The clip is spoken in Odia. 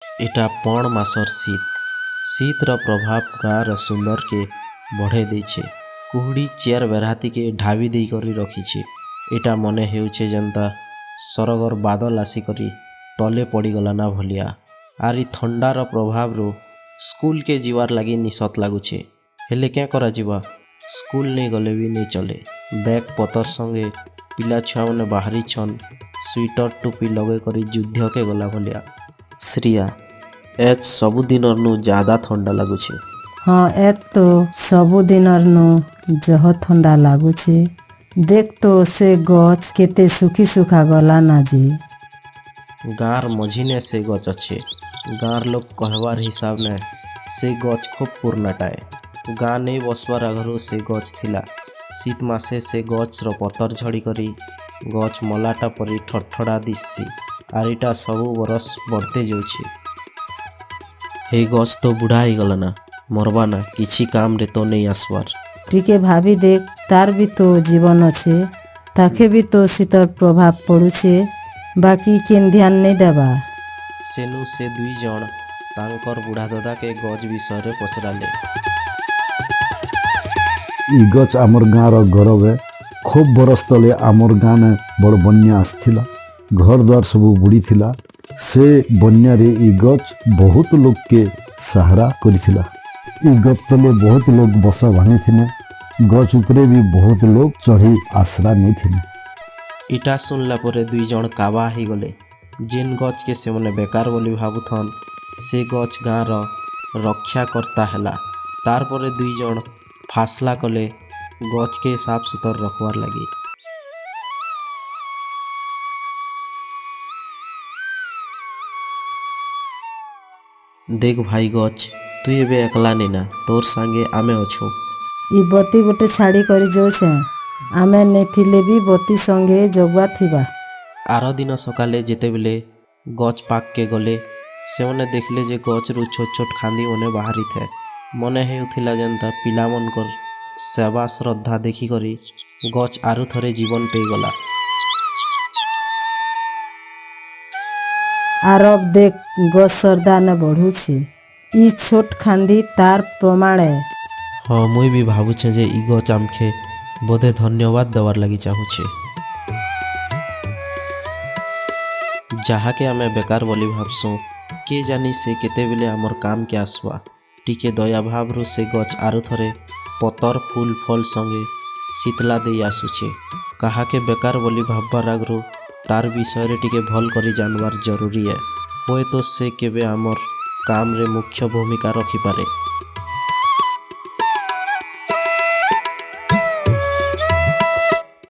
ଏଟା ପଣ୍ ମାସର୍ ଶୀତ୍। ଶୀତ୍ର ପ୍ରଭାବ ଗାଁର ସୁନ୍ଦରକେ ବଢ଼େଇ ଦେଇଛେ। କୁହୁଡ଼ି ଚେର୍ ବେହ୍ରାତିକେ ଢାବି ଦେଇକରି ରଖିଛେ। ଏଟା ମନେ ହେଉଛେ ଯେନ୍ତା ସରଗର୍ ବାଦଲ୍ ଆସିକରି ତଲେ ପଡ଼ିଗଲା ନା ଭଲିଆ। ଆର୍ ଇ ଥଣ୍ଡାର ପ୍ରଭାବରୁ ସ୍କୁଲ୍କେ ଯିବାର୍ ଲାଗି ନିଶତ୍ ଲାଗୁଛେ। ହେଲେ କେଁ କରାଯିବା, ସ୍କୁଲ୍ ନେଇ ଗଲେ ବି ନେଇ ଚଲେ। ବ୍ୟାଗ୍ ପତର୍ ସଙ୍ଗେ ପିଲା ଛୁଆମାନେ ବାହାରିଛନ୍, ସୁଇଟର୍ ଟୁପି ଲଗେଇ କରି ଯୁଦ୍ଧକେ ଗଲା ଭଲିଆ। ଶ୍ରୀୟା, ଏଚ୍ ସବୁଦିନର୍ନୁ ଜାଦା ଥଣ୍ଡା ଲାଗୁଛେ। ହଁ, ଏତ୍ ତ ସବୁଦିନର୍ନୁ ଜହ ଥଣ୍ଡା ଲାଗୁଛେ। ଦେଖ୍ ତ, ସେ ଗଛ୍ କେତେ ଶୁଖି ଶୁଖା ଗଲାନା ଯେ। ଗାଁର୍ ମଝିନେ ସେ ଗଛ୍ ଅଛେ। ଗାଁର୍ ଲୋକ୍ କହେବାର୍ ହିସାବ୍ନେ ସେ ଗଛ୍ ଖୋବ୍ ପୁର୍ନାଟା ଏ। ଗାଁ ନେଇ ବସ୍ବାର୍ ଆଗ୍ରୁ ସେ ଗଛ୍ ଥିଲା। ଶୀତ୍ ମାସେ ସେ ଗଛ୍ର ପତର୍ ଝଡ଼ିକରି ଗଛ୍ ମଲାଟା ପରି ଠଠଡ଼ା ଦିଶ୍ସି, ଆର୍ ଇଟା ସବୁ ବରଷ୍ ବଢ଼୍ତେ ଯଉଛେ। ହେ ଗଛ୍ ତ ବୁଢ଼ା ହେଇଗଲାନା, ମର୍ବାନା, କିଛି କାମ୍ରେ ତ ନେଇ ଆସ୍ବାର୍। ଟିକେ ଭାବି ଦେଖ୍, ତାର୍ ବି ତ ଜୀବନ୍ ଅଛେ। ତାକେ ବି ତ ଶୀତର୍ ପ୍ରଭାବ୍ ପଡ଼ୁଛେ, ବାକି କେନ୍ ଧ୍ୟାନ୍ ନେଇ ଦେବାର୍। ସେନୁ ସେ ଦୁଇ ଜଣ ତାଙ୍କର୍ ବୁଢ଼ା ଦଦାକେ ଗଛ୍ ବିଷୟରେ ପଚରାଲେ। ଇ ଗଛ୍ ଆମର୍ ଗାଁର ଗରବ୍ ଏ। ଖୋବ୍ ବରଷ୍ ତଲେ ଆମର୍ ଗାଁନେ ବଡ଼ ବନ୍ୟା ଆସିଥିଲା, ଘର ଦ୍ୱାର ସବୁ ବୁଡ଼ିଥିଲା। ସେ ବନ୍ୟାରେ ଇ ଗଛ୍ ବହୁତ ଲୋକକେ ସାହାରା କରିଥିଲା। ଇ ଗଛ୍ ତଲେ ବହୁତ ଲୋକ ବସା ବାନ୍ଧିଥିଲେ, ଗଛ୍ ଉପରେ ବି ବହୁତ ଲୋକ ଚଢ଼ି ଆଶ୍ରା ନେଇଥିଲେ। ଇଟା ଶୁନ୍ଲା ପରେ ଦୁଇ ଜଣ କାବା ହେଇଗଲେ। ଯେନ୍ ଗଛ୍କେ ସେମାନେ ବେକାର୍ ବୋଲି ଭାବୁଥନ୍, ସେ ଗଛ୍ ଗାଁର ରକ୍ଷାକର୍ତ୍ତା ହେଲା। ତାର୍ ପରେ ଦୁଇ ଜଣ ଫାସ୍ଲା କଲେ ଗଛ୍କେ ସାଫ୍ ସୁତର୍ ରଖ୍ବାର୍ ଲାଗି। ଦେଖ୍ ଭାଇ ଗଛ୍, ତୁଇ ଏବେ ଏକ୍ଲା ନେଇନା, ତୋର୍ ସାଙ୍ଗେ ଆମେ ଅଛୁଁ। ଇ ବତୀ ଗୁଟେ ଛାଡ଼ି କରି ଯଉଛେଁ, ଆମେ ନେଇଥିଲେ ବି ବତୀ ସଙ୍ଗେ ଜଗୁଆ ଥିବା। ଆର ଦିନ ସକାଲେ ଯେତେବେଲେ ଗଛ୍ ପାଖ୍କେ ଗଲେ, ସେମାନେ ଦେଖ୍ଲେ ଯେ ଗଛ୍ରୁ ଛୋଟ୍ ଛୋଟ୍ ଖାନ୍ଦିମାନେ ବାହାରିଥାଏ। ମନେ ହେଉଥିଲା ଯେନ୍ତା ପିଲାମାନଙ୍କର୍ ସେବା ଶ୍ରଦ୍ଧା ଦେଖିକରି ଗଛ୍ ଆରୁ ଥରେ ଜୀବନ୍ ପେଇଗଲା। ଆର୍ ଅବ୍ ଦେଖ୍, ଗଛ୍ ଶ୍ରଦ୍ଧାନେ ବଢ଼ୁଛେ। ଇ ଛୋଟ୍ ଖାନ୍ଦି ତାର୍ ପ୍ରମାଣ୍ ଏ। ହଁ, ମୁଇଁ ବି ଭାବୁଛେଁ ଯେ ଇ ଗଛ୍ ଆମ୍କେ ବୋଧେ ଧନ୍ୟବାଦ୍ ଦେବାର୍ ଲାଗି ଚାହୁଁଛେ। ଯାହାକେ ଆମେ ବେକାର୍ ବୋଲି ଭାବ୍ସୁଁ, କେ ଜାନି ସେ କେତେବେଲେ ଆମର୍ କାମ୍କେ ଆସ୍ବା। ଟିକେ ଦୟାଭାବ୍ରୁ ସେ ଗଛ୍ ଆରୁ ଥରେ ପତର୍, ଫୁଲ୍, ଫଲ୍ ସଙ୍ଗେ ଶୀତ୍ଲା ଦେଇ ଆସୁଛେ। କାହାକେ ବେକାର୍ ବୋଲି ଭାବ୍ବାର୍ ଆଗ୍ରୁ ତାର୍ ବିଷୟରେ ଟିକେ ଭଲ୍ କରି ଜାନ୍ବାର୍ ଜରୁରୀ ଏ। ହୁଏତ ସେ କେବେ ଆମର୍ କାମ୍ରେ ମୁଖ୍ୟ ଭୂମିକା ରଖିପାରେ।